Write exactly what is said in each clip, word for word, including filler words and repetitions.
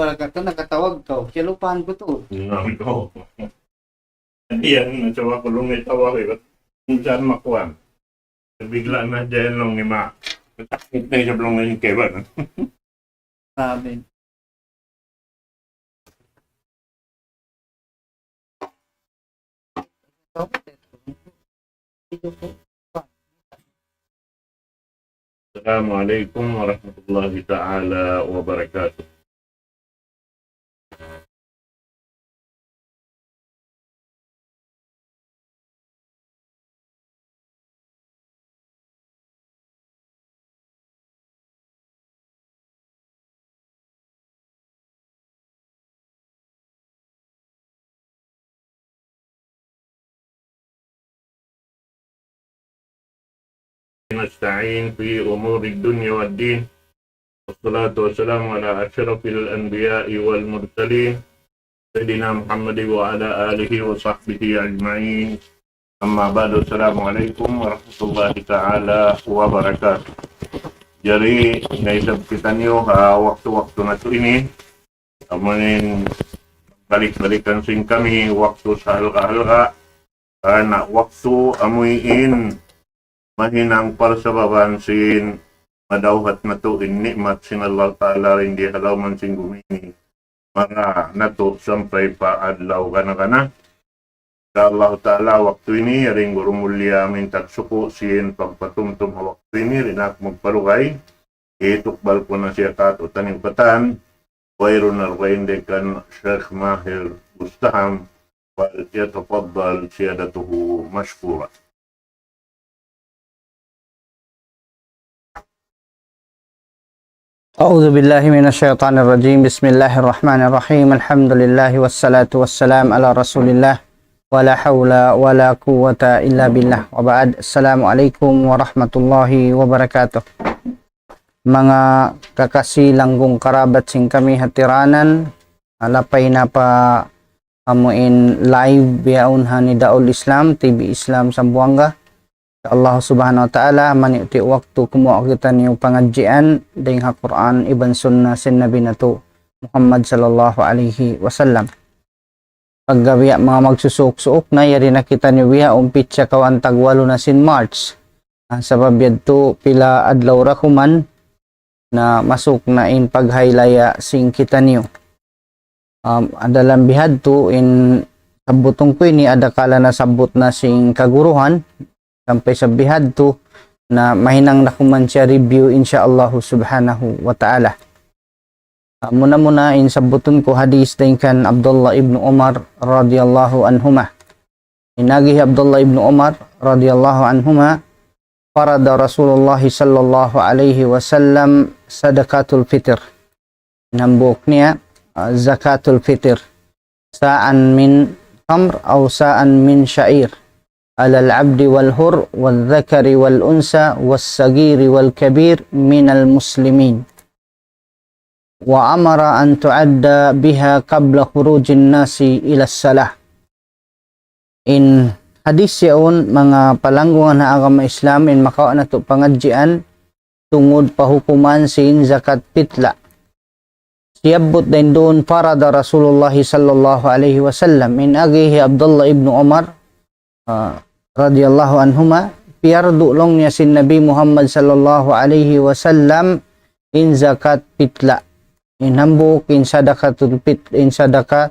Wala ka, nakatawag ka. Siya lupahan ku tuud. Yan, nagsawa ku laung niya tawag, eh. Ba't minsan makuha? Bigla na dyan laung niya ma-, matakit na siya laung niya kaibanan. Amen. السلام عليكم ورحمة الله تعالى وبركاته. نستعين في أمور الدنيا والدين. والصلاة والسلام على أشرف الأنبياء والمرسلين، سيدنا محمد وعلى آله وصحبه أجمعين. أما بعد، السلام عليكم ورحمة الله تعالى وبركاته. Jari, na isab kitaniyu ha waktu-waktu natu' ini, amuin balik-balikan sin kami waktu sahalga'-halga', karna' waktu amuin mahinang parsababan sin madawhat natu' in ni'mat sin Allah Ta'ala dayn di ha lawm sin bumi ini. Manga natu' sampay pa adlaw gana-gana. Insya Allah Ta'ala, waktu ini, yari in guru mulia minta suku' sin pagpatumtum ha waktu ini, di' na aku magpalugay. Itukbal ku na siya katu' taniyu katan, wayruun na dugaing dayn kan Sheikh Mahir Mustaham, فليتفضل سيادته مشكورا. أعوذ بالله من الشيطان الرجيم. بسم الله الرحمن الرحيم. الحمد لله والصلاة والسلام على رسول الله. ولا حول ولا قوة إلا بالله. وبعد. السلام عليكم ورحمة الله وبركاته. Manga kakasi, langgung karabat sin kami ha tiranan, lapay na pa amuin live bihaun ha Nidaul Islam, T V Islam Sambuwanga. Allah Subhanahu wa Ta'ala, maniyu-tiyu waktu kumuha' kitaniyu pangadjian dayn ha Qur'an iban Sunnah sin Nabi natu' Muhammad sallallahu alayhi wasallam. Pagga biya' manga magsusuuk-suuk na, yari na kitaniyu bihaun pitsa kawhaan tagwalu na sin March. Ah, sabab yadtu pila adlaw ra kuman na masuk na in paghaylaya sin kitaniyu. Um, ha dalam bihadtu in sabbutun ku ini, adakala nasabbut na sin kaguruhan, sampay sa bihadtu na mahinang na kuman siya review, insya Allah subhanahu wa ta'ala. Ah, muna-muna in sabbutun ku hadith dayn kan Abdullah ibn Umar radiyallahu anhuma. In agi hi Abdullah ibn Umar radiyallahu anhuma, فرض رسول الله صلى الله عليه وسلم صدقة الفطر. In hambuuk niya, ah, zakatul fitr. صاعا من تمر أو صاعا من شعير على العبد والحر والذكر والأنثى والصغير والكبير من المسلمين. وأمر أن تؤدى بها قبل خروج الناس إلى الصلاة. In hadith yaun, manga palanggungan ha agama Islam, in makawa' natu' pangadjian tungud pa hukuman sin zakat pitla. Siyabbut dayn duun, فرض رسول الله صلى الله عليه وسلم. In agi hi Abdullah ibn Umar, ah, radiyallahu anhuma, piyardu laung niya sin Nabi Muhammad sallallahu alayhi wasallam in zakat pitla. In hambuuk, in sadakatul pit-, in sadaka,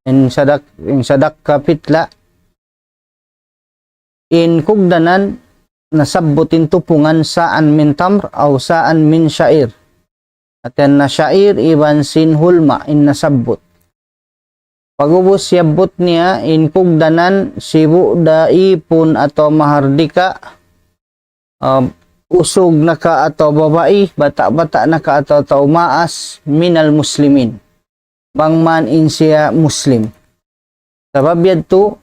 in sadak-, in sadaka pitla. In kugdanan nasabbut in tupungan صاعا من تمر أو صاعا من شعير. Hatian na sha'ir iban sin hulma in nasabbut. Pag'ubus siyabbut niya in kugdanan sibu' da ipun atawa mahardika, ah, usug na ka atawa babai, bata'-bata' na ka atawa tau maas, من المسلمين. Bang man in siya Muslim. Sabab yadtu,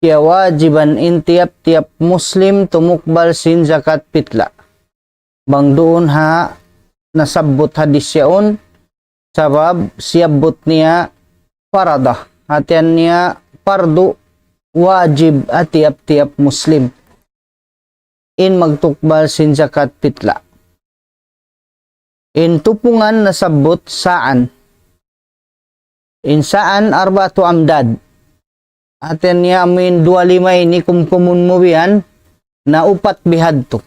kiyawajiban in tiyap-tiyap Muslim tumukbal sin zakat pitla. Bang duun ha nasabbut hadith yaun, sabab siyabbut niya faradah. Hatian niya fardu, wajib ha tiyap-tiyap Muslim in magtukbal sin zakat pitla. In tupungan nasabbut صاعا. In sa'an arba'atu amdad. Hati niya amuin duwa lima ini kumkumun mu biyan na upat bihadtu.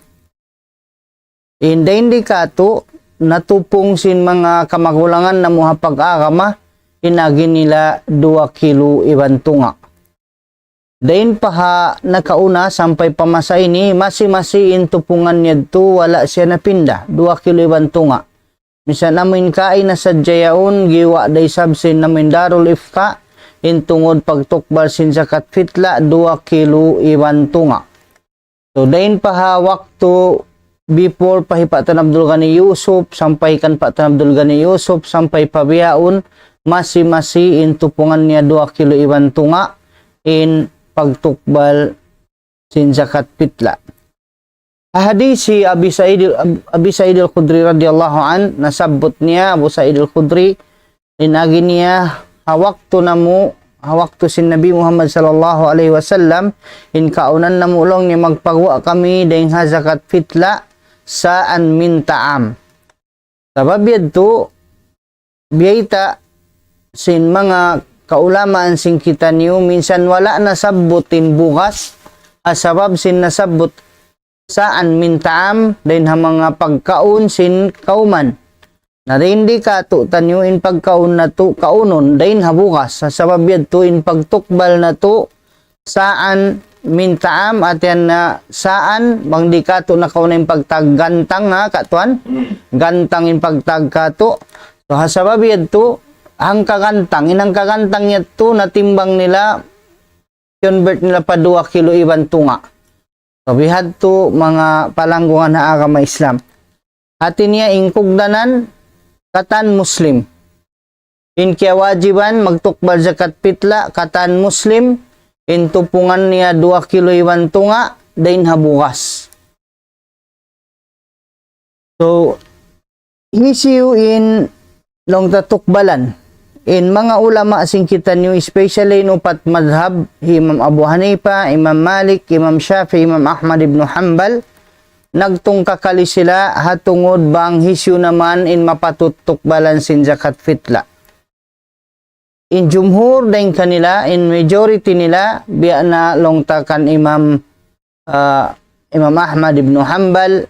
In dayn di katu' natupung sin manga kamagulangan namu' ha pag-agama, in agi nila duwa kilu iban tunga'. Dayn pa ha nakauna sampay pa masa ini, masi-masi in tupungan yadtu wala' siya napinda, duwa kilu iban tunga'. Misan amuin kaina sadja yaun, giwa da isab sin amuin Darul Ifta, in tungud pagtukbal sin zakat fitla, duwa kilu iban tunga'. So, dayn pa ha waktu before pa hi Patan Abdul Ghani Yusuf, sampay kan Patan Abdul Ghani Yusuf, sampay pa bihaun, masi-masi in tupungan niya duwa kilu iban tunga', in pagtukbal sin zakat fitla. Hadis hi Abi Sa'id, Abi Sa'id Al-Khudri radiyallahu anhu, nasabbut niya Abu Sa'id Al-Khudri, in agi niya, ha waktu namu', ha waktu sin Nabi Muhammad sallallahu alayhi wasallam, in kaunan namu' laung niya magpaguwa' kami dayn ha zakat fitla, sa'an min ta'am. Sabab yadtu, biyayta' sin manga kaulamaan sin kitaniyu, minsan wala' nasabbut in bugas, ha sabab sin nasabbut sa'an min ta'am, dayn ha manga pagkaun sin kauman. Na dayn di katu' taniyu in pagkaun natu' kaunun, dayn ha bugas, ha sabab yadtu in pagtukbal natu' sa'an min ta'am, hatian na sa'an, bang di katu' nakauna in pagtaggantang, ha, katuan? Gantang in pagtag katu'. So, ha sabab yadtu, hangka gantang, in hangka gantang yadtu, natimbang nila, convert nila pa duwa kilu iban tunga'. So, bihadtu manga palanggungan ha agama Islam. Hati niya in kugdanan, katan Muslim. In kiyawajiban magtukbal zakat fitla, katan Muslim, in tupungan niya duwa kilu iban tunga', dayn ha bugas. So, hisiyu in laung ta tukbalan. In manga ulama sin kitaniyu, especially in upat madhab, Imam Abu Hanifa, Imam Malik, Imam Shafi'i, Imam Ahmad ibn Hanbal, nagtungkakali sila ha tungud bang hisiyu naman in mapatut tukbalan sin zakat fitla. In jumhur dayn kanila, in majority nila, biya' na laung ta kan Imam, ah, Imam Ahmad ibn Hanbal,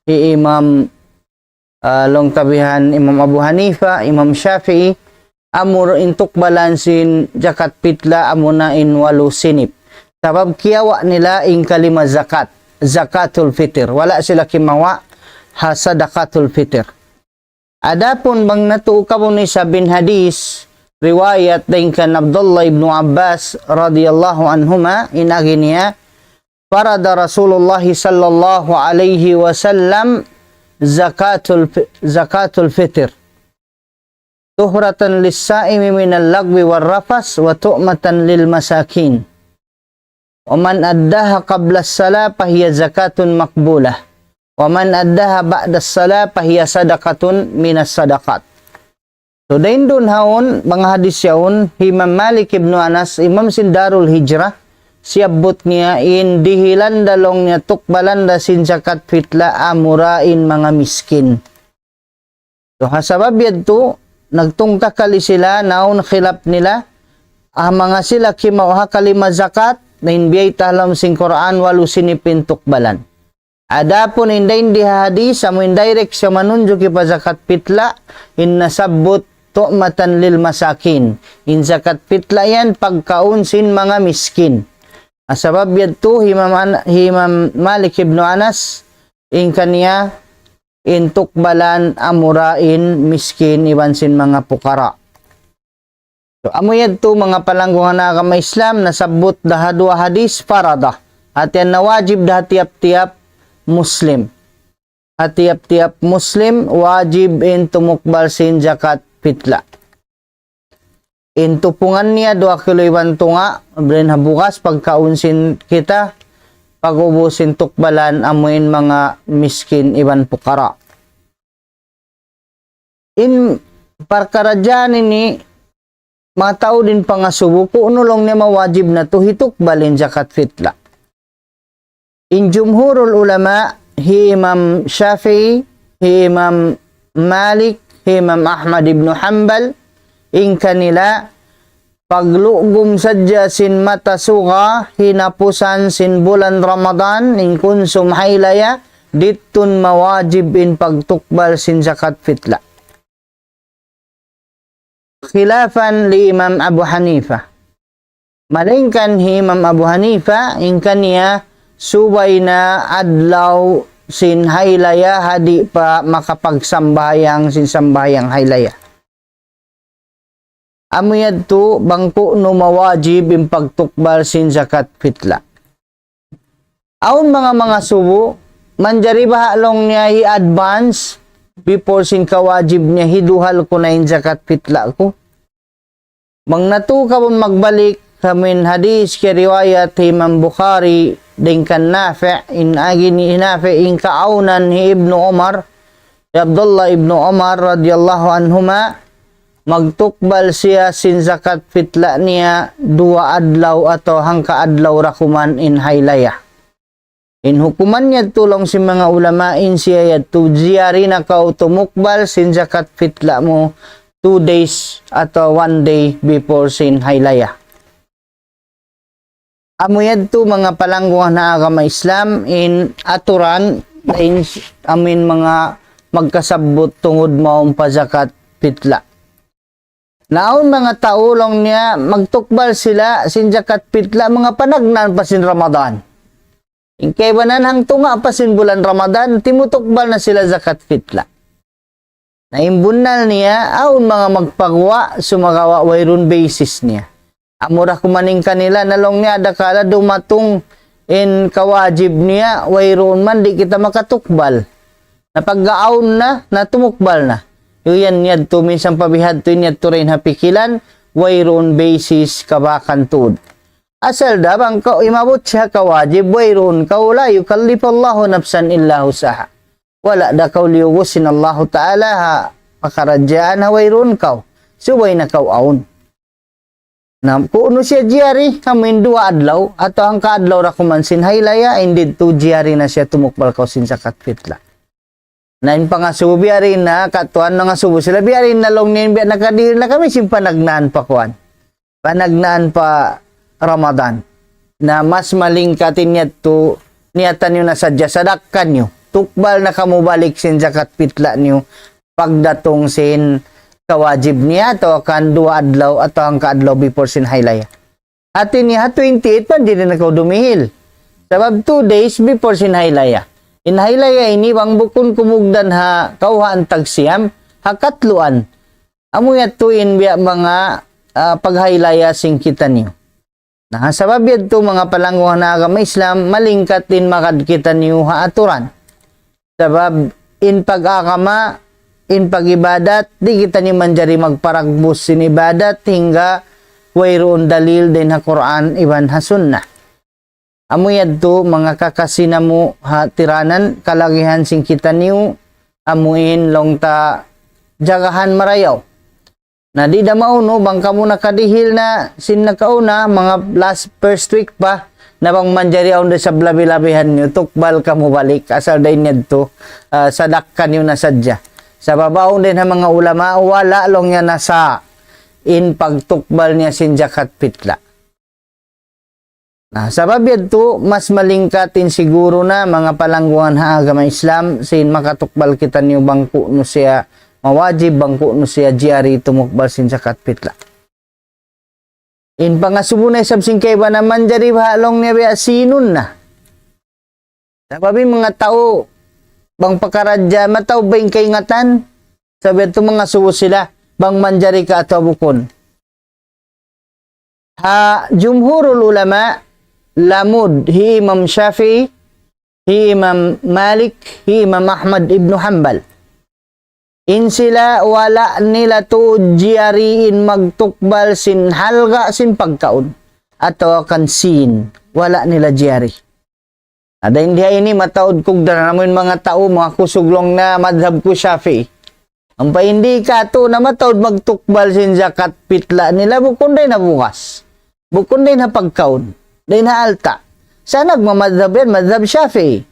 hi Imam, ah, laung ta bihan Imam Abu Hanifa, Imam Shafi'i, amura in tukbalan sin zakat fitla amuna in walu sinip. Sabab kiyawa' nila in kalima zakat, zakatul fitr. Wala' sila kimawa' ha sadaqatul fitr. Adapun bang natu' kamu isab in hadis, riwayat dayn kan Abdullah ibn Abbas radiyallahu anhuma, in agi niya, فرض رسول الله صلى الله عليه وسلم زكاة الف-، زكاة الفطر طهرة للصائم من اللغو والرفث وطعمة للمساكين. ومن أداها قبل الصلاة فهي زكاة مقبولة. ومن أداها بعد الصلاة فهي صدقة من الصدقات. So, dayn duun ha yaun, manga hadis yaun, hi Imam Malik ibn Anas, imam sin Darul Hijrah, siyabbut niya in dihilan da laung niya tukbalan da sin zakat fitla amura in manga miskin. So, ha sabab yadtu, nagtungkakali sila, na awn khilaf nila, ah, manga sila kimawa' ha kalima zakat, na in biyayta' ha lawm sin Qur'an, walu sinip in tukbalan. Adapun in dayn di ha hadis, amu in direct siya manunjuki pa zakat fitla, in nasabbut طعمة للمساكين. In zakat fitla yan, pagkaun sin manga miskin. Ah, sabab yadtu, hi Imam An-, hi Imam Malik ibn Anas, in kaniya, in tukbalan amura in miskin iban sin manga pukara. So, amu yadtu manga palanggungan agama Islam, nasabbut da ha duwa hadis farada. Hati niya wajib da ha tiyap-tiyap Muslim. Ha tiyap-tiyap Muslim, wajib in tumukbal sin zakat fitla. In tupungan niya duwa kilu iban tunga', biya' na ha bugas pagkaun sin kita, pag'ubus in tukbalan amu in manga miskin iban pukara. In parkala' ini, mataud in pangasubu, ku'nu laung niya mawajib natu' hitukbal in zakat fitla. In jumhurul ulama, hi Imam Shafi'i, hi Imam Malik, hi Imam Ahmad ibn Hanbal, In kanila, paglugum sadja sin mata suga, hinapusan sin bulan Ramadan, in kunsum haylaya, didtun mawajib in pagtukbal sin zakat fitla. Khilafan li Imam Abu Hanifa. Malaingkan hi Imam Abu Hanifa, in kaniya subay na adlaw sin haylaya, ha di' pa makapagsambahayang sin sambahayang haylaya. Amu yadtu bang ku'nu mawajib in pagtukbal sin zakat fitla. Awn manga mangasubu, manjari baha' laung niya hi-advance, before sin kawajib niya, hiduhal ku na in zakat fitla ku. Bang natu' ka ba magbalik, amu in hadis kiyariwayat hi Imam Bukhari, dayn kan Nafi', in agi ni Nafi', in kaawnan hi Ibnu Umar, hi Abdullah Ibnu Umar radiyallahu anhuma, magtukbal siya sin zakat fitla niya duwa adlaw atawa hangka adlaw da kuman in haylaya. In hukuman yadtu laung sin manga ulama, in siya yadtu jari na kaw tumukbal sin zakat fitla mu two days atawa one day before sin haylaya. Amu yadtu manga palanggungan ha agama Islam in aturan, in amu in manga magkasabbut tungud mawn pa zakat fitla. Na awn manga tau laung niya magtukbal sila sin zakat fitla manga panagnaan pa sin Ramadan. In kaibanan hangtunga' pa sin bulan Ramadan, timutukbal na sila zakat fitla. Na in bunnal niya, awn manga magpaguwa', sumagawa' wayruun basis niya. Amu da kuman in kanila, na laung niya, adakala dumatung in kawajib niya, wayruun man, di' kita makatukbal. Na pagga awn na, na tumukbal na. Yu yan yadtu, minsan pa bihadtu, in yadtu da in ha pikilan, wayruun basis kabakan tuud. Asal da bang kaw imabut siya kawajib, wayruun kaw, لا يكلف الله نفسا إلا وسعها. Wala' da kaw liyugus sin Allahu Ta'ala ha pakaradjaan ha wayruun kaw. Subay na kaw awn. Na, ku'nu siya jari, amu in duwa adlaw, atawa hangka adlaw da kuman sin haylaya, in didtu jari na siya tumukbal kaw sin zakat fitla. Na in pangasubu biya' diin na, katuan nangasubu sila biya' diin na laung niya in biya' nakadihil na kami sin panagnaan pa kuwan. Panagnaan pa Ramadan. Na mas malingkat in yadtu, niyatan niyu na sadja, sadakkan niyu. Tukbal na kamu balik sin zakat fitla niyu. Pagdatung sin kawajib niya, atawa kan duwa adlaw, atawa hangka adlaw before sin haylaya. Hati niya, ha twenty-eight pa, di' na kaw dumihil. Sabab two days before sin haylaya. In haylaya ini, bang bukun kumugdan ha kawhaan tagsiyam, ha katluan. Amu yadtu in biya' manga, ah, paghaylaya sin kitaniyu. Na, sabab yadtu manga palanggungan ha agama Islam, malingkat in magad kitaniyu ha aturan. Sabab in pag-agama, in pag-ibadat, di' kitaniyu manjari magparagbus sin ibadat hangga wayruun dalil dayn ha Qur'an iban ha Sunnah. Amu yadtu manga kakasi namu' ha tiranan, kalagihan sin kitaniyu, amu in laung ta jagahan marayaw. Na di' da maunu, bang kamu nakadihil na sin nakauna, manga last first week pa, na bang manjari awn da isab labi-labihan niyu, tukbal kamu balik, asal da in yadtu, ah, sadakkan niyu na sadja. Sabab awn da in ha manga ulama, wala' laung niya nasa in pagtukbal niya sin zakat fitla. Na, sabab yadtu, mas malingkat in siguru na manga palanggungan ha agama Islam, sin makatukbal kitaniyu bang ku'nu siya mawajib, bang ku'nu siya jari tumukbal sin zakat fitla. In pangasubu na isab sin kaibanan manjari baha' laung niya biya' sinun na. Sabab in manga tau, bang pakaradjaan, mataud ba in kaingatan, sabab yadtu mangasubu sila, bang manjari ka atawa bukun. Ha jumhurul ulama, lamud hi Imam Shafi'i, hi Imam Malik, hi Imam Ahmad ibn Hanbal. In sila wala' nila tuud jiyari in magtukbal sin halga' sin pagkaun. Atawa kan sin, wala' nila jiyari. Ada in diha ini mataud kugdan, amu in manga tau, manga kusug laung na madhab ku Shafi'i. Ampa in di' katu' na mataud magtukbal sin zakat fitla nila, bukun dayn ha bugas. Bukun dayn ha pagkaun. Dayn ha alta'. Sa' nagmamadhab yan, madhab Shafi'i.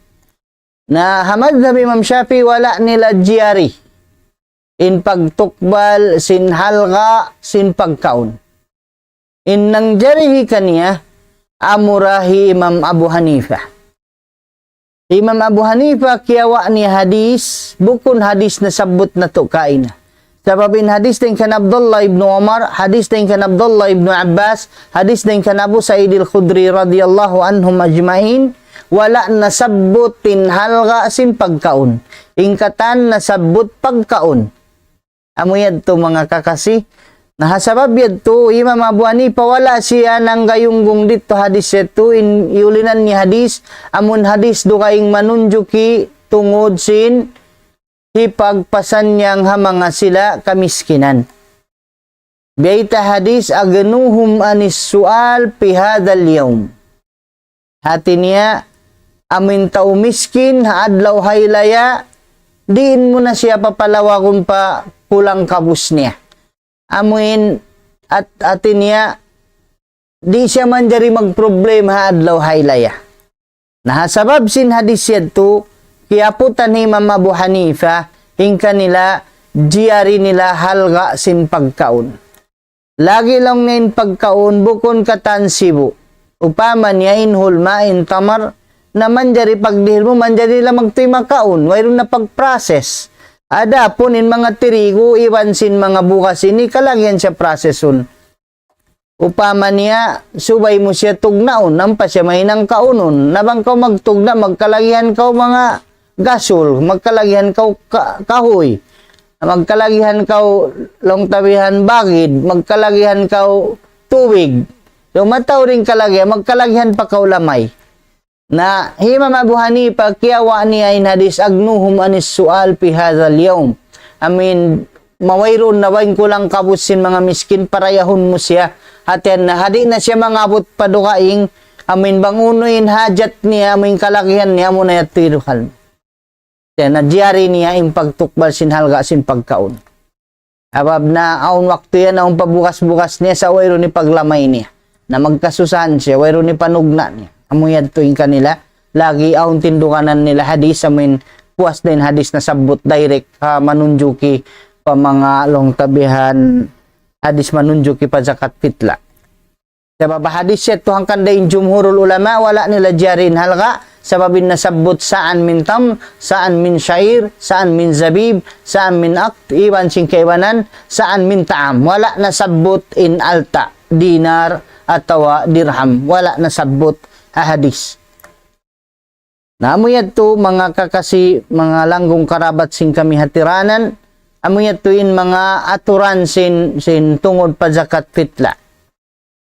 Na ha madhab Imam Shafi'i, wala' nila jiyari. in pagtukbal sin halga' sin pagkaun. In nangjari hi kaniya, amura hi Imam Abu Hanifa. Imam Abu Hanifa kiyawa' niya hadis, bukun hadis nasabbut natu' kaina. Sabab in hadis dayn kan Abdullah ibn Umar, hadis dayn kan Abdullah ibn Abbas, hadis dayn kan Abu Sa'id al-Khudri radiyallahu anhum ajma'in, wala' nasabbut in halga' sin pagkaun. In katan nasabbut pagkaun. Amu yadtu manga kakasi. Na ha sabab yadtu, Imam Abu Hanifa wala' siya nanggayunggung didtu hadis yadtu, in iyulinan niya hadis, amun hadis dugaing manunjuki tungud sin hipagpasannyang ha manga sila kamiskinan. Biyayta' hadis, أغنوهم عن السؤال في هذا اليوم. Hati niya, amuin tau miskin, ha adlaw haylaya, diin mu na siya papalawagun pa kulang kabus niya. Amuin, at, hati niya, di' siya manjari magproblema ha adlaw haylaya. Na ha sabab sin hadis yadtu, kiyaputan hi Imam Abu Hanifa, in kanila, jiyari nila halga' sin pagkaun. Lagi' laung niya in pagkaun bukun katan sibu'. Upama niya in hulma, in tamar, na manjari pagdihil mu, manjari lamagtu makaun, wayruun na pag-process. Adapun in manga tirigu, iban sin manga bugas ini, kalagihan siya processun. Upama niya, subay mu siya tugnaun, ampa siya mahinang kaunun. Na bang kaw magtugna', magkalagihan kaw manga gasul, magkalagihan kaw ka-, kahuy, magkalagihan kaw laung ta bihan bagid, magkalagihan kaw tubig. So, mataud in kalagihan, magkalagihan pa kaw lamay. Na, hi Imam Abu Hanifa, kiyawa' niya in hadis, أغنوهم عن السؤال في هذا اليوم. Amuin, mawayruun na ba in kulang kabus sin manga miskin, parayahun mu siya. Hatihan na, ha di' na siya mangabut pa dugaing, amuin bang unu in hajat niya, amuin kalagihan niya, amu na yadtu in dugal. Hatihan na, jiyari niya in pagtukbal sin halga' sin pagkaun. Sabab na awn waktu yan, awn pa bugas-bugas niya, sa' wayruun hipaglamay niya. Na magkasusahan siya, wayruun hipanugna' niya. Amu yadtu in kanila, lagi' awn tinduganan nila hadis, amuin puas da in hadis nasabbut direct, ha, manunjuki pa manga laung ta bihan hadis manunjuki pa zakat pitla'. Sabab hadis yadtu hangkan da in jumhurul ulama, wala' nila jiyari in halga', sabab in nasabbut صاعا من تمر، صاعا من شعير، صاعا من زبيب، صاعا من أقط, iban sin kaibanan, صاعا من طعام. Wala' nasabbut in alta', dinar, atawa dirham. Wala' nasabbut ha hadis. Na, amu yadtu, manga kakasi, manga langgung karabat sin kami hatiranan, amu yadtu in manga aturan sin, sin tungud pa zakat pitla'.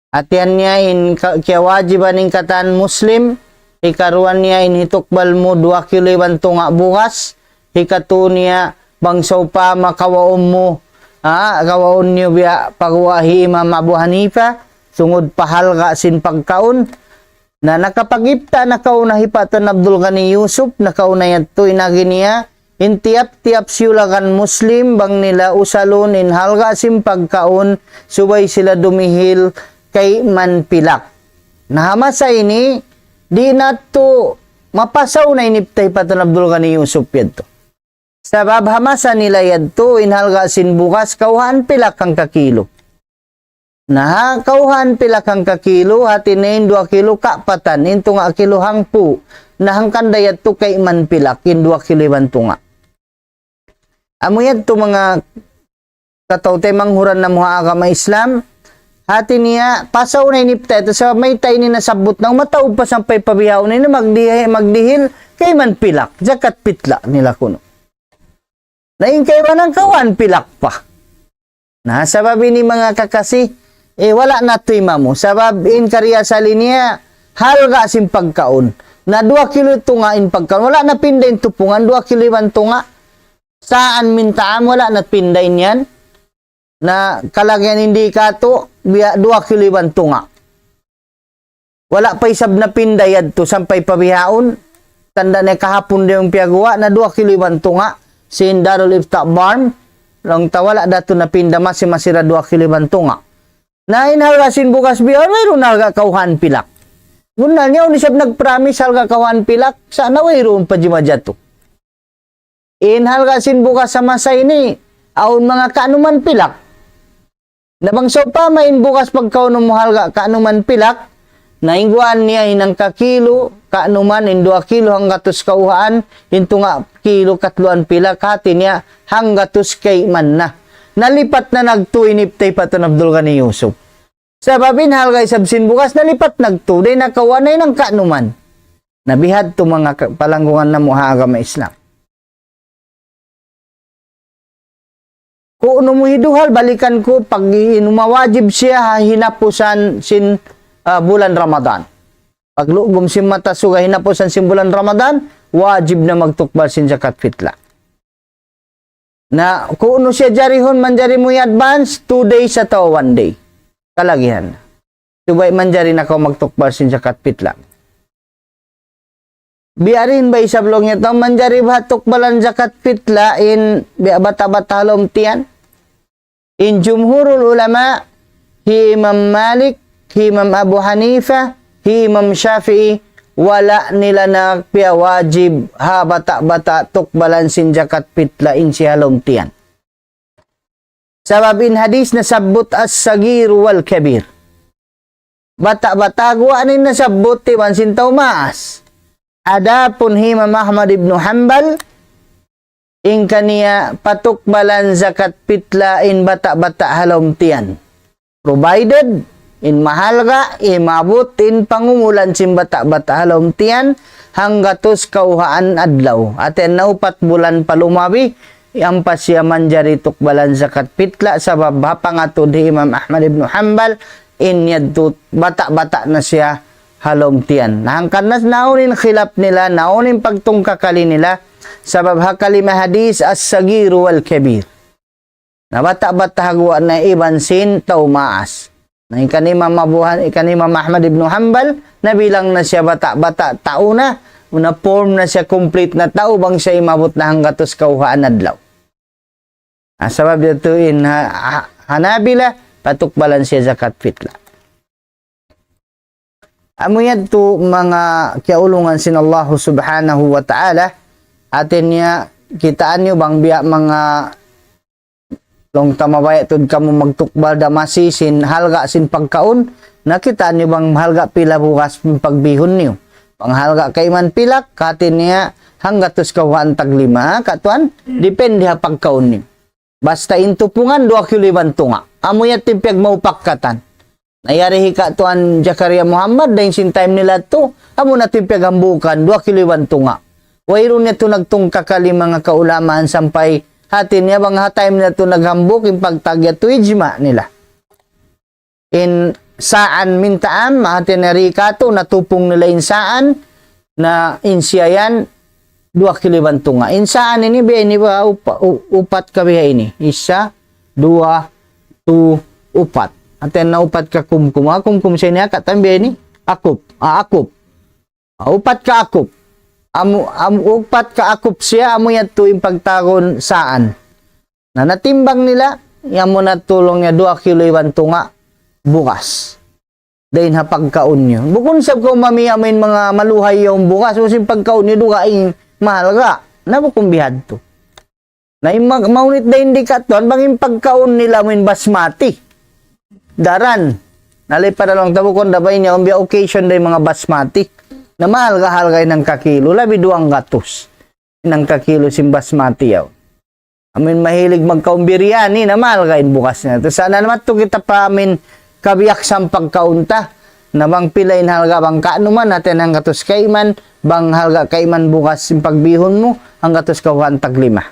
Hatihan niya in ka-, kiyawajiban in katan Muslim, hikaruwa niya in hitukbal mu duwa kilo iban tunga' bugas, hikatu niya bang sawpama kawaun mu, ha, kawaun niyu biya' paguwa' hi Imam Abu Hanifa, tungud pa halga' sin pagkaun, Na nakapag-ifta nakauna hi Patun Abdul Ghani Yusuf, nakauna yadtu in agi niya, in tiyap-tiyap siyulagan Muslim bang nila usalun in halga' sin pagkaun, subay sila dumihil kayman pilak. Na ha masa ini, di' natu' mapasaw na in ifta hi Patun Abdul Ghani Yusuf yadtu. Sabab ha masa nila yadtu, in halga' sin bugas, kawhaan pilak hangka kilo. Na ha, kawhaan pilak hangka kilo, hati niya in duwa kilo kapatan, in tunga' kilo hangpu'. Na hangkan da yadtu kayman pilak, in duwa kilo iban tunga'. Amu yadtu manga kataw-taymanghuran namu' ha agama Islam, hati niya, pasaw na in ifta yadtu, sabab mayta' ini nasabbut na, mataud pa sampay pa bihaun ini, magdi-, magdihil, kayman pilak, zakat pitla' nila kunu'. Na in kaibanan kawhaan pilak pa. Na, sabab ini manga kakasi, eh, wala' natu' imamu. Sabab in kariasali niya, halga' sin pagkaun. Na duwa kilo tunga' in pagkaun. Wala' napinda in tupungan, duwa kilo iban tunga'. صاعا من طعام, wala' napinda in yan. Na kalagihan in di' katu', biya' duwa kilo iban tunga'. Wala' pa isab napinda yadtu sampay pa bihaun. Tanda' niya kahapun da in piyaguwa' na duwa kilo iban tunga'. Sin Darul Ifta Barm, laung ta wala' da tu napinda masi-masi da duwa kilo iban tunga'. Na in halga' sin bugas bihaun, wayruun halga' kawhaan pilak. Bunnal niya, unu isab nag-promise halga' kawhaan pilak, sa' na wayruun pa jimajatu. In halga' sin bugas ha masa ini, Awn manga kaanuman pilak. Na bang sawpama in bugas pagkaunum mu halga' kaanuman pilak, na in guwaan niya in hangka kilu, kaanuman in duwa kilu hanggatus kauhaan, in tunga' kilu katluan pilak, hati niya hanggatus kayman na. Nalipat na nagtu in iptay pa tuan Abdul Ghani Yusuf. Sabab in halga' isab sin bugas nalipat nagtu, di' na kawa na in hangka kaanuman. Na bihadtu manga ka-, palanggungan namu' ha agama Islam. Kunu' mu hiduhal, balikan ku, pag-iinuma wajib siya ha hinapusan sin, ah, bulan Ramadan. Paglugum sin mata suga hinapusan sin bulan Ramadan, wajib na magtukbal sin zakat pitla. Na, kunu' siya jarihun, manjari mu i-advance, two days atawa one day. Kalagihan. Subay manjari na kaw magtukbal sin zakat pitla. Biya' diin ba isab laung niya tau, manjari ba tukbalan zakat pitla in biya' bata'-bata' ha lawm tiyan? In jumhurul ulama, hi Imam Malik, hi Imam Abu Hanifa, hi Imam Shafi'i, wala' nila na piyawajib ha bata'-bata' tukbalan sin zakat pitla in siya ha lawm tiyan. Sabab in hadis nasabbut as-saghir wal kabir. Bata'-bata' guwa' na in nasabbut iban sin tau maas. Adapun hi Imam Ahmad ibn Hanbal, in kaniya patukbalan zakat pitla in bata'-bata' ha lawm tiyan. Provided, in mahalga', imabut in pangumulan sin bata'-bata' ha lawm tiyan, hanggatus kauhaan adlaw. Hati niya upat bulan pa lumabi, ampa siya manjari tukbalan zakat pitla, sabab ha pangatud hi Imam Ahmad ibn Hanbal, in yadtu bata'-bata' na siya ha lawm tiyan. Na hangkan na, na awn in khilaf nila, na awn in pagtungkakali nila, sabab ha kalima hadis, as-saghir wal kabir. Na bata'-bata' ha guwa' na iban sin tau maas. Na in kan Imam Abu Han-, in kan Imam Ahmad ibn Hanbal, nabilang na siya bata'-bata' tau na, na form na siya complete na tau bang siya imabut na hanggatus kauhaan adlaw. Ah, sabab yadtu in ha-, ha-, Hanabila, patukbalan siya zakat pitla. Amu yadtu manga kiyaulungan sin Allahu Subhanahu wa Ta'ala, hati niya kitaan niyu bang biya' manga laung ta mabaya' tuud kamu magtukbal da masi sin halga' sin pagkaun, na kitaan niyu bang halga' pila bugas in pagbihun niyu. Bang halga' kayman pilak, hati niya hanggatus kauhaan taglima, katuan, depende ha pagkaun niyu. Basta in tupungan, duwa kilu iban tunga'. Amu yadtu in piyagmaupakkatan. Na yari hi katuan Zakaria Muhammad, dayn sin time nila tu, amu na yadtu in piyaghambuukan, duwa kilu iban tunga'. Wayruun yadtu nagtungkakali manga kaulamaan sampay hati niya bang ha time nila tu naghambuuk, in pagtag yadtu ijma' nila. In sa'an min ta'am, hati niya ri katu', natupung nila in sa'an, na in siya yan, duwa kilu iban tunga'. In sa'an ini, biya' ini ba, upa-, u-, upat ka biya' ini. Isa, duwa, tu, upat. Hati niya upat ka kumkum. Ah, kumkum siya ini, ha katan biya' ini, akup. Ah, akup. Ah, upat ka akup. Amu, amu, upat ka akup siya, amu yadtu in pagtawagun sa'an. Na natimbang nila, yan mu na laung niya duwa kilu iban tunga' bugas. Dayn ha pagkaun niyu. Bukun sab kaw mamiya' amin manga maluhay yaun bugas, ubus in pagkaun niyu dugaing mahalga'. Na bukun bihadtu. Na in mag-, mahunit dayn di katuan, bang in pagkaun nila amin basmati. Daran. Nalipad na laung ta bukun da ba ini, awn biya' occasion da in manga basmati. Na mahalga'-halga' in hangka kilu, labi duwanggatus. In hangka kilu sin basmati yaun. Amin mahilig magkaun biryani, na mahalga' in bugas niya. Sa' na naman tu kita pa amin kabiyak sin pagkaun ta. Na bang pila in halga' bang kaanuman, hati niya hanggatus kayman, bang halga' kayman bugas in pagbihun mu, hanggatus kauhaan taglima.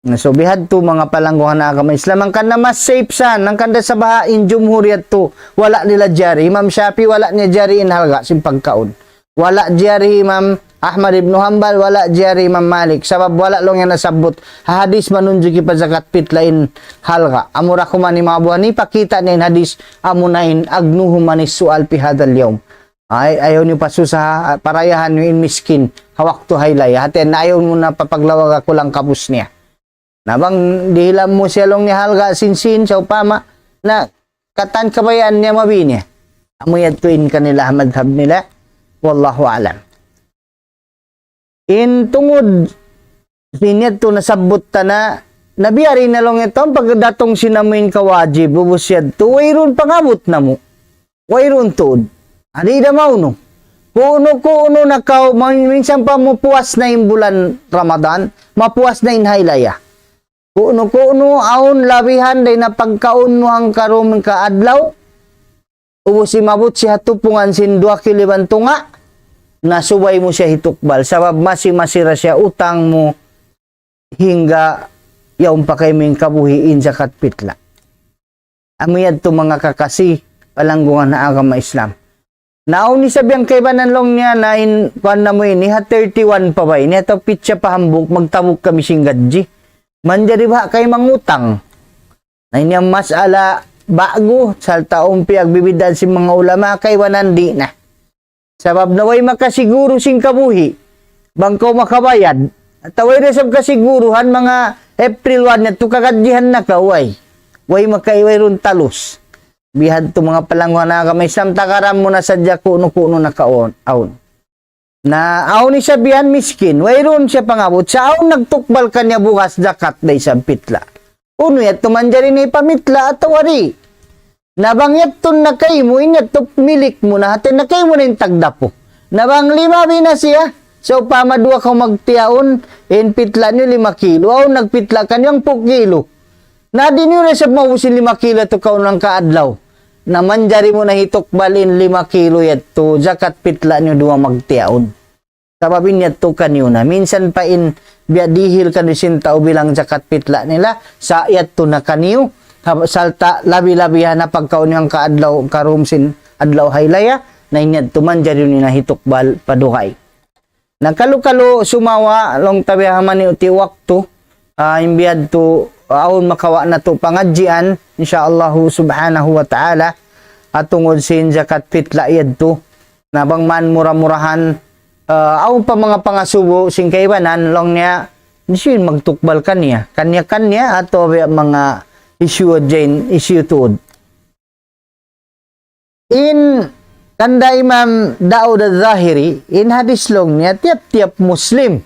Na so bihadtu manga palangguhan ha agama Islam, hangkan na mas safe sa, hangkan da sa baha' in jumhur yadtu, wala' nila jari, Imam Shafi'i wala' niya jari in halga' sin pagkaun. Wala' jari Imam Ahmad ibn Hanbal, wala' jari Imam Malik. Sabab wala' laung niya nasabbut ha hadis manunjuki pa zakat pitla in halga'. Amura kuman Imam Abu Hanifa, kita' niya in hadis, amuna in أغنوهم عن السؤال في هذا اليوم. Ay, ayaw niyu pasusaha, parayahan niyu in miskin ha waktu haylaya. Hati niya ayaw mu na papaglawaga kulang kabus niya. Na bang dihilan mu siya laung niya halga' sin sin, sawpama, na katan kabayaan niya mabi niya. Amu yadtu in kanila madhab nila. Wallahu a'lam. In tungud sin yadtu nasabbut ta na Na biya' diin na laung niya, pagdatung sin amuin kawajib, ubus yadtu, wayruun pangabut namu'. Wayruun tuud. Adi da maunu. Kunu-kunu na kaw, man-, minsan pa mapuas na in bulan Ramadan, mapuas na in haylaya. Kunu-kunu, awn labihan, dayn ha pagkaun mu hangkarum ka adlaw. Ubus imabut siya ha tupungan sin duwa kilo iban tunga', na subay mu siya hitukbal. Sabab masi-masi ra siya utang mu hangga yaun pa kaymu in kabuhi' in zakat pitla'. Amu yadtu manga kakasi, palanggungan ha agama Islam. Na awn isab yan kaibanan laung niya na in, kuwan namu' ini ha thirty-one pa ba ini, atawa pitsa pa hambuuk, magtabuk kami sin gadji. Manjari ba kay mangutang? Na ini in mas'ala ba'gu, sarta' awn piyagbibidaan sin manga ulama, kaibanan di' na. Sabab na way makasiguru sin kabuhi'. Bang kaw makabayad. Atawa way da isab kasiguruhan manga April one yadtu kagadjihan na kaw, way. Way maka-, wayruun talus. Bihadtu manga palanggungan ha agama Islam, takaran mu na sadja kunu-kunu na kaun, awn. Na awn isab yan miskin, wayruun siya pangabut. Sa' awn nagtukbal kaniya bugas zakat da isab pitla'. Unu yadtu manjari niya hipamitla' atawa di'? Na bang yadtu na kaymu, in yadtu milik mu na, hati na kaymu na in tagdapu. Na bang lima bi na siya, sa' upama duwa kaw magtiyaun, in pitla' niyu lima kilo, awn nagpitla' kaniyu hangpu' kilo. Na di' niyu na isab maubus in lima kilo yadtu kaun hangka adlaw. Na manjari mu na hitukbal in lima kilo yadtu, zakat pitla' niyu duwa magtiyaun. Sabab in yadtu kaniyu na. Minsan pa in biya' dihil kaniyu sin tau bilang zakat pitla' nila, sa' yadtu na kaniyu, ha-, sarta' labi-labihan na pagkaun niyu hangka adlaw, hangkarum sin adlaw haylaya, na in yadtu manjari niyu na hitukbal pa dugaing. Na kalu-kalu sumawa, laung ta biya' ha maniyu ti waktu, ah, in biya' yadtu, ah, awn makawa' natu' pangadjian, insya Allahu subhanahu wa ta'ala, ha tungud sin zakat pitla' yadtu. Na bang man mura-murahan, ah, awn pa manga pangasubu sin kaibanan, laung niya, hisiyu in magtukbal kaniya, kaniya-kaniya, atawa biya' manga hisiyu hadja in, hisiyu tuud. In kanda Imam Daud al-Zahiri, in hadis laung niya, tiyap-tiyap Muslim.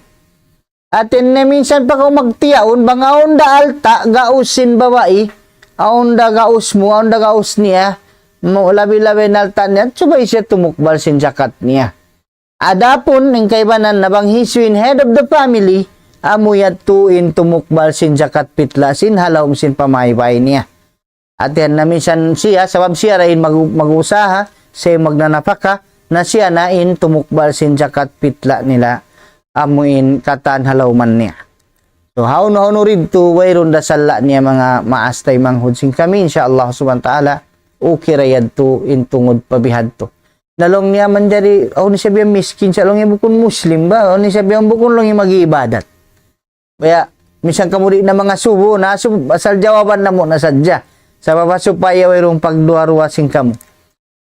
Hati niya minsan pa kaw magtiyaun, bang awn da alta', gaus sin babai, awn da gaus mu, awn da gaus niya, mu-, labi-labi in alta' niya, subay siya tumukbal sin zakat niya. Adapun in kaibanan na bang hisiyu in head of the family, amu yadtu in tumukbal sin zakat pitla' sin ha lawm sin pamaybay niya. Hati niya minsan siya, sabab siya ra in mag-, mag-usaha, siya in magnanapaka, na siya na in tumukbal sin zakat pitla' nila, amu in katan ha lawman niya. So, hawnu-hawnu didtu, wayruun da sala' niya manga maas taymanghud sin kami, insya Allah subhanahu wa ta'ala, okay ra yadtu in tungud pa bihadtu. Na laung niya manjari, awn isab yan miskin, sa' laung niya bukun Muslim ba, awn isab yan bukun laung niya mag-iibadat. Kaya, minsan kamu di' na mangasubu, na sub-, asal jawaban namu' na sadja. Sabab supaya wayruun pagduwa-ruwa sin kamu.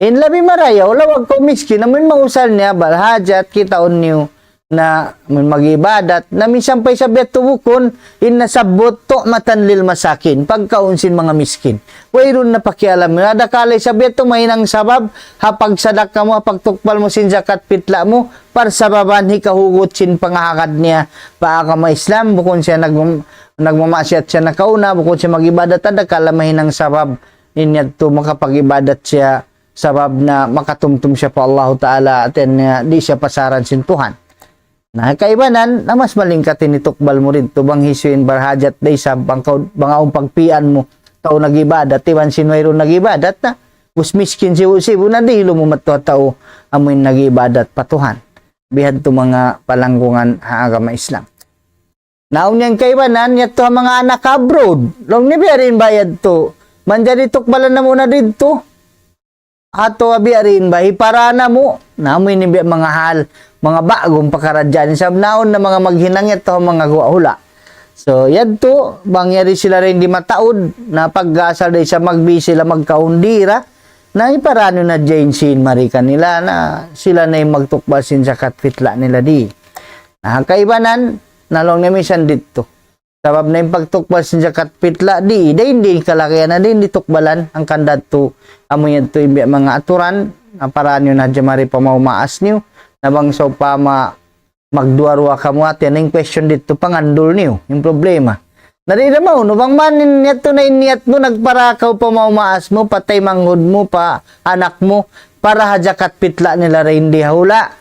In labi marayaw, lawag kaw miskin, amun mausal niya, bal hajat, kitaun niyu, na amun mag-ibadat, na minsan pa isab yadtu bukun, in nasabbut, tu'matan lil masakin, pagkaun sin manga miskin. Wayruun na pakialam, na dakala isab yadtu, mahinang sabab, ha pagsadakka mu, ha pagtukbal mu sin zakat pitla' mu, parsababan hikahugut sin pangahagad niya pa agama Islam, bukun siya nag-, nagmamaksiat siya nakauna, bukun siya mag-ibadat, adakala mahinang sabab, in yadtu makapag-ibadat siya, sabab na makatumtum siya pa Allahu Ta'ala, hati niya di' siya pasaran sin Tuhan. Na, kaibanan, na mas malingkat in hitukbal mu didtu, bang hisiyu in barhajat da isab, bang kaw, bang awn pagpian mu, tau nag-ibadat, iban sin wayruun nag-ibadat na, gus miskin sibu'-sibu' na dihilu mu madtu ha tau, amuin nag-ibadat pa Tuhan. Bihadtu manga palanggungan ha agama Islam. Na awn yan kaibanan, yadtu ha manga anak abroad. Laung niya biya' diin ba yadtu? Manjari tukbalan namu' na didtu. Atawa biya' diin ba? Hipara namu'. Na amu ini biya' manga hal, manga ba'gu pakaradjaan. Sabab na awn na manga maghinang yadtu ha manga guwa' hula'. So, yadtu, bang yari sila ra in di' mataud, na pag-asal da isab magbi sila magkaun dira, na hipara niyu na hadja in sīn mari kanila, na sila na in magtukbal sin zakat pitla' nila di. Na kaibanan, na laung niya minsan didtu. Sabab na in pagtukbal sin zakat pitla' di, dayn di kalagihan na dayn di tukbalan, hangkan da yadtu, amu yadtu in biya' manga aturan, na para niyu na hadja mari pamaumaas niyu, na bang sawpama magduwa-ruwa kamu hati, na in question didtu pangandul niyu, in problema. Na di' na maunu, bang man in niyat tu na in niyat mu, nagpara kaw pa maumaas mu, pa taymanghud mu, pa anak mu, para ha jakat pitla nila dayn di ha hula'.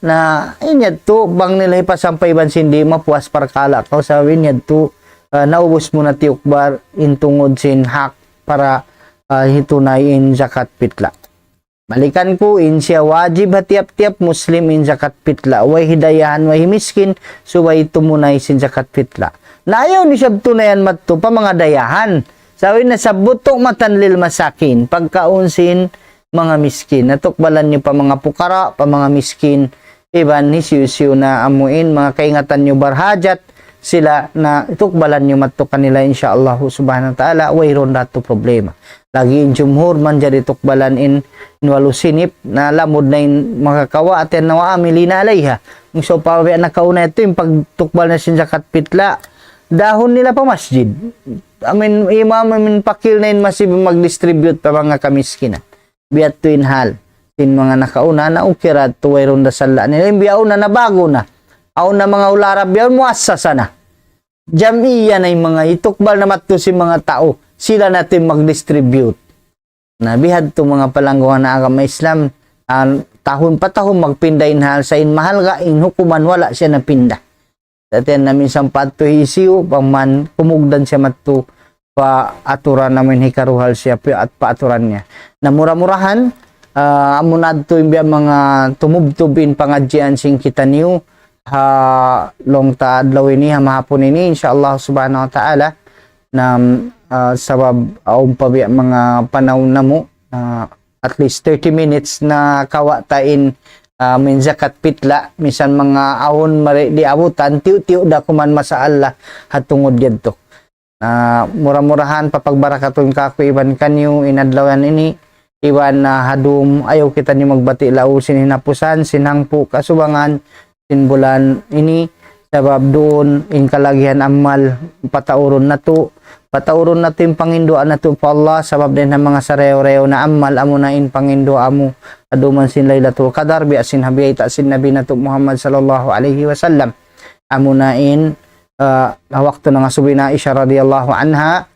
Na, in yadtu, bang nila hipasampay iban sin di' mapuas parkala' kaw, sabab in yadtu, ah, naubus mu na tiyukbal in tungud sin hak para, ah, hitunay in jakat pitla. Balikan ku, in siya wajib ha tiyap-tiyap Muslim in jakat pitla. Way hi dayahan, way hi miskin, subay tumunay sin jakat pitla. Na ayaw niyu sab tunayan madtu pa manga dayahan. Sabab in na sabbut tu'matan lil masakin, pagkaun sin manga miskin. Na tukbalan niyu pa manga pukara, pa manga miskin. Iban hisiyu-siyu na amuin, manga kaingatan niyu barhajat, sila na tukbalan niyu madtu kanila, insya Allah subhanahu wa ta'ala, wayruun da tu problema. Lagi' in jumhur manjari tukbalan in, in walu sinip, na lamud na in makakawa', hāti niya وعاملين عليها. Kung sawpama biya' nakauna yadtu, in pagtukbal na sin jakat pitla, dahun nila pa masjid. Amuin imam, amuin pakil na in masjid magdistribute pa manga kamiskinan. Biya' tu in hal sin manga nakauna, na ukira tu wayruun da sala' nila. In bihaun na, nabagu na. Awn na manga hula' Arab bihaun, muassasa na. Jam'iyya na in manga itukbal na madtu sin manga tau. Sila na tu in magdistribute. Na bihadtu manga palanggungan ha agama Islam, ah, tahun pa tahun magpinda in hal, sa' in mahalga' in hukuman wala' siya napinda. Hāti niya minsan pa adtu hisiyu, bang man kumugdan siya madtu pa aturan amuin hikaruhal siya pa, at pa aturan niya. Na mura-murahan, ah, amu na adtu in biya' manga tumubtub in pangadjian sin kitaniyu, ha laung ta adlaw ini, ha mahapun ini, insya Allah subhanahu wa ta'ala. Na, ah, sabab awn pa biya' manga panaw namu', ah, at least thirty minutes na kawa' ta in, ah, min jakat pitla, minsan manga awn mari di' abutan, tiyu'-tiyu' da kuman masala ha tungud yadtu. Na mura-murahan papagbarakatun kaku' iban kaniyu in adlaw yan ini, iban na ha dum ayaw kitaniyu magbati' laung sin hinapusan, sin hangpu' kasubangan, sin bulan ini, sabab duun in kalagihan amal pataurun natu', pataurun natu' in panginduwaa natu' pa Allah, sabab dayn ha manga sarayaw-rayaw na amal, amuna in panginduwaa mu, ha dum sin Laylatul Qadar, biya' sin ha biyayta' sin Nabi natu' Muhammad sallallahu alayhi wasallam. Amuna in, ah, ha waktu nangasubu hi Aisha radiyallahu anha,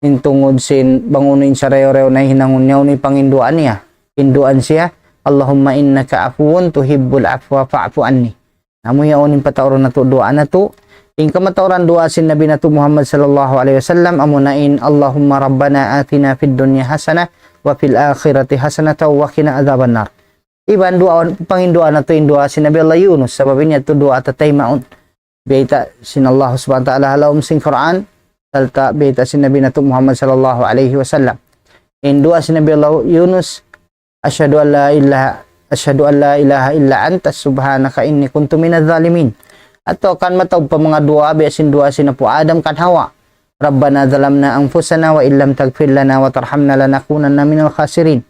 in tungud sin bang unu in sarayaw-rayaw na hinangun niya, unu in panginduwaa niya. Induwaa siya, اللهم إنك عفو تحب العفو فاعف عني. Amu yaun in pataurun natu' duwaa natu'. In kamatauran duwaa sin Nabi natu' Muhammad sallallahu alayhi wasallam, amuna in, اللهم ربنا آتنا في الدنيا حسنة وفي الآخرة حسنة وقنا عذاب النار. Iban duwaa, panginduwaa natu' in duwaa sin Nabi Allah Yunus, sabab in yadtu duwaa tataymaun. Biyayta' sin Allah subhanahu wa ta'ala ha lawm sin Qur'an, sarta' biyayta' sin Nabi natu' Muhammad sallallahu alayhi wasallam. In duwaa sin Nabi Allah Yunus, أشهد أن لا إله، أشهد أن لا إله إلا أنت سبحانك إني كنت من الظالمين. Atawa kan mataud pa manga duwaa, biya' sin duwaa sin Apu' Adam kan Hawa. ربنا ظلمنا أنفسنا وإن لم تغفر لنا وترحمنا لنكونن من الخاسرين.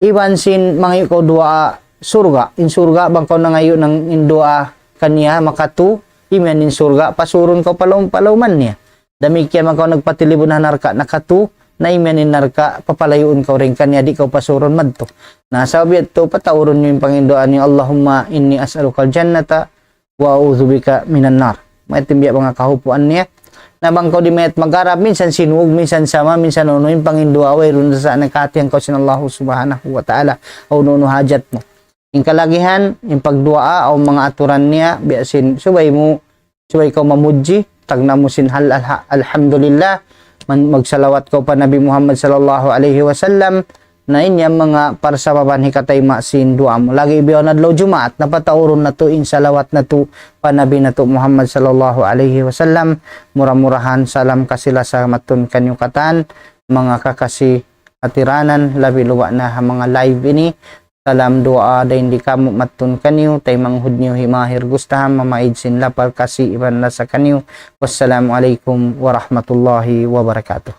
Iban sin mangayu' kaw duwaa surga'. In surga', bang kaw nangayu' na in duwaa kaniya makatu, imiyan in surga', pasurun kaw pa lawm, pa lawman niya. Damikkiyan bang kaw nagpatilibun ha narka' nakatu, na imiyan in narka', papalayuun kaw dayn kaniya, di' kaw pasurun madtu. Na, sabab yadtu, pataurun niyu in panginduwaa niyu, اللهم إني أسألك الجنة وأعوذ بك من النار. Mayta' in biya' manga kahupuan niya. Na bang kaw di' mayta' mag-Arab, minsan sinug, minsan sama, minsan unu, in panginduwaa, wayruun sa nakatiyan kaw sin Allah subhanahu wa ta'ala, unu-unu hajat mu. In kalagihan, in pagduwaa, awn manga aturan niya, biya' sin, subay mu, subay kaw mamudji, tagna' mu sin hal-, alha-, alhamdulillah, man-, magsalawat kaw pa Nabi Muhammad sallallahu alayhi wasallam, na in yan manga parsababan hikatayma' sin duwaa mu. Lagi' bihaun adlaw Jumaat, na pataurun natu' in salawat natu' pa Nabi natu' Muhammad sallallahu alayhi wasallam. Mura-murahan salam kasi-lasa matun kaniyu katan, manga kakasi hatiranan, labi luba' na ha manga live ini. Salam duwaa dayn di kamu' matun kaniyu, taymanghud niyu hi Mahir Gustaham, mamaid sin lapal kasi iban lasa kaniyu. Wassalamu alaykum warahmatullahi wabarakatuh.